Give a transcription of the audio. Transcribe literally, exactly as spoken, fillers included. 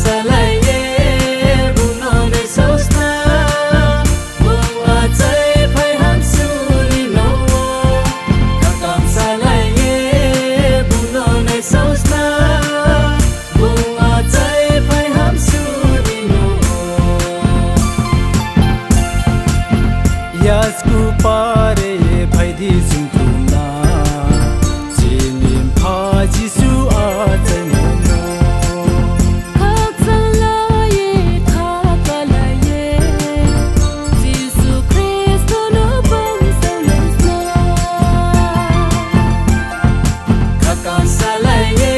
Salai ye, bung no naisaosna, bung achaiphai hamsu ni nouh wo. Khakam salai ye, bung no naisaosna, bung achaiphai hamsu ni nouh wo. Yasku pare ye phai di sungtuna, chini Mpha Jisu achaimo no. Khakchang lai ye, khaka lai ye, Jisu Khristo no bamsao lai sna. Khakam salai ye,